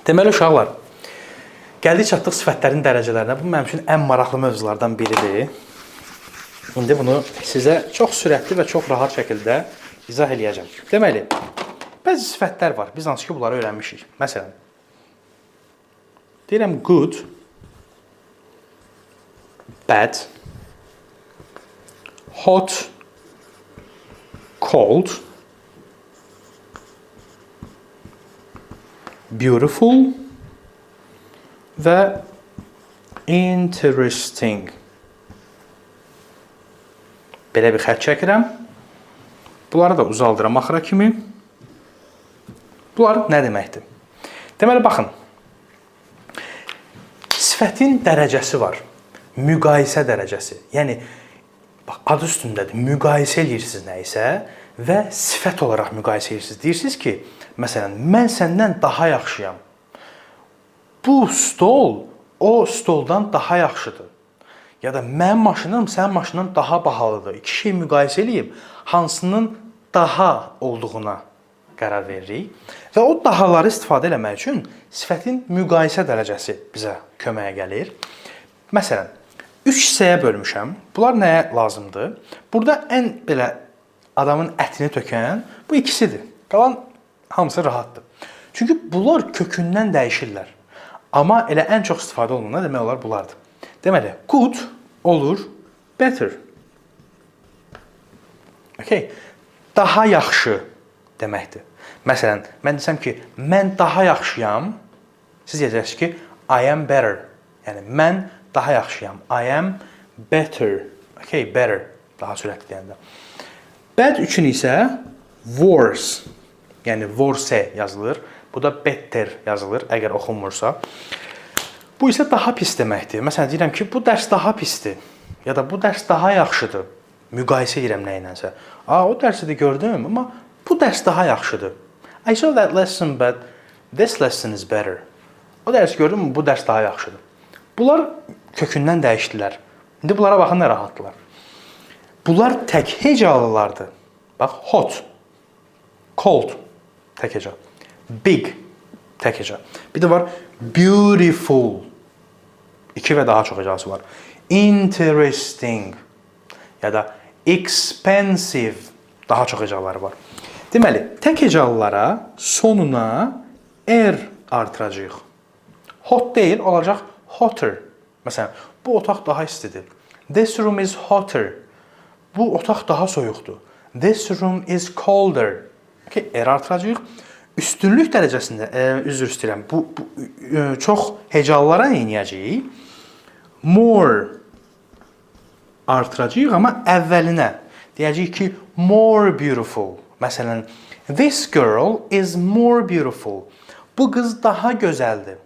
Deməli uşaqlar, gəldik çatdıq sifətlərin dərəcələrinə. Bu mənim üçün ən maraqlı mövzulardan biridir. İndi bunu sizə çox sürətli və çox rahat şəkildə izah eləyəcəm. Deməli, bəzi sifətlər var. Biz hansı ki bunları öyrənmişik. Məsələn, deyirəm good, bad, hot, cold, beautiful və interesting. Belə bir xətt çəkirəm. Bunları da uzaldıram axıra kimi. Bunlar nə deməkdir? Deməli, baxın. Sifətin dərəcəsi var. Müqayisə dərəcəsi. Yəni, bax, adı üstündədir. Müqayisə eləyirsiniz nəyisə və sifət olaraq müqayisə edirsiniz. Deyirsiniz ki, məsələn, mən səndən daha yaxşıyam. Bu stol o stoldan daha yaxşıdır. Ya da mənim maşınım sənin maşından daha bahalıdır. İki şey müqayisə eləyib hansının daha olduğuna qərar veririk. Və o dahaları istifadə eləmək üçün sifətin müqayisə dərəcəsi bizə köməyə gəlir. Məsələn, 3 hissəyə bölmüşəm. Bunlar nəyə lazımdır? Burada ən belə adamın ətini tökən bu ikisidir. Qalan hamısı rahatdır. Çünki bunlar kökündən dəyişirlər. Amma elə ən çox istifadə olunan demək olar bunlardır. Deməli, good olur better. Okay. Daha yaxşı deməkdir. Məsələn, mən desəm ki, mən daha yaxşıyam, siz deyəcəksiniz ki, I am better. Yəni mən daha yaxşıyam. I am better. Okay, better. Daha sürətli deyəndə. Bad üçün isə worse. Yəni worse yazılır. Bu da better yazılır, əgər oxunmursa. Bu isə daha pis deməkdir. Məsələn, deyirəm ki, bu dərs daha pisdir. Ya da bu dərs daha yaxşıdır. Müqayisə edirəm nə ilənsə. A, o dərsi də gördüm, amma bu dərs daha yaxşıdır. I saw that lesson, but this lesson is better. O dərsi gördüm, bu dərs daha yaxşıdır. Bunlar kökündən dəyişdilər. İndi bunlara baxın nə rahatdılar. Bunlar tək hecalılardır. Bax, hot, cold, tək heca. Big, tək heca. Bir də var beautiful. İki və daha çox hecası var. Interesting ya da expensive, daha çox hecaları var. Deməli, tək hecalılara sonuna r artıracağıq. Hot deyil, olacaq hotter. Məsələn, bu otaq daha istidir. This room is hotter. Bu otaq daha soyuqdur. This room is colder. Okay, r artıracağıq. Üstünlük dərəcəsində, üzr istəyirəm, bu çox hecalılara nə edəcəyik? More artıracağıq, amma əvvəlinə deyəcəyik ki, more beautiful. Məsələn, this girl is more beautiful. Bu qız daha gözəldir.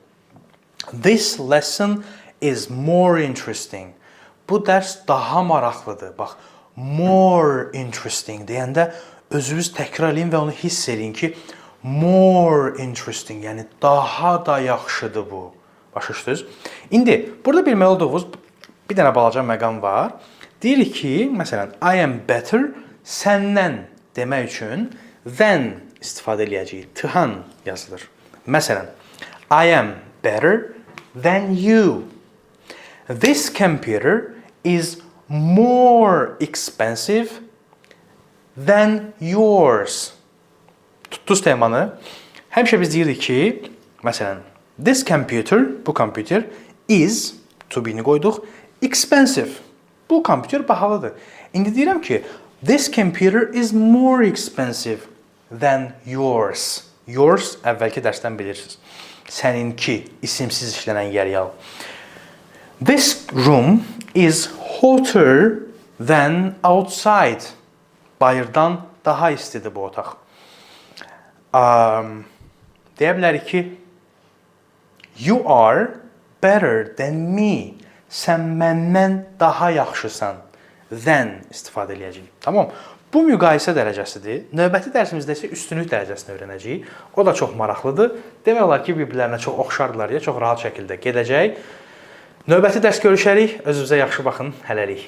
This lesson is more interesting. Bu dərs daha maraqlıdır. Bax, more interesting deyəndə özünüz təkrar eləyin və onu hiss eləyin ki, more interesting, yəni daha da yaxşıdır bu. Başa düşdünüz? İndi burada bilməli olduğunuz bir dənə balaca məqam var. Deyirik ki, məsələn, I am better səndən demək üçün than istifadə eləyəcəyik. Than yazılır. Məsələn, I am better than you. This computer is more expensive than yours. Tutdunuz temanı. Həmişə biz deyirik ki, məsələn, this computer, bu kompüter is, to be-ni qoyduq, expensive. Bu kompüter bahalıdır. İndi deyirəm ki, this computer is more expensive than yours. Yours əvvəlki dərsdən bilirsiniz. Səninki, isimsiz işlənən yer yal. This room is hotter than outside. Bayırdan daha istidir bu otaq. Deyə bilərik ki, you are better than me. Sən məndən daha yaxşısan. Than istifadə eləyəcəyik. Tamam. Bu müqayisə dərəcəsidir. Növbəti dərsimizdə isə üstünlük dərəcəsini öyrənəcəyik. O da çox maraqlıdır. Demək olar ki, bir-birlərinə çox oxşardılar deyə çox rahat şəkildə gedəcək. Növbəti dərs görüşərik. Özünüzə yaxşı baxın. Hələlik.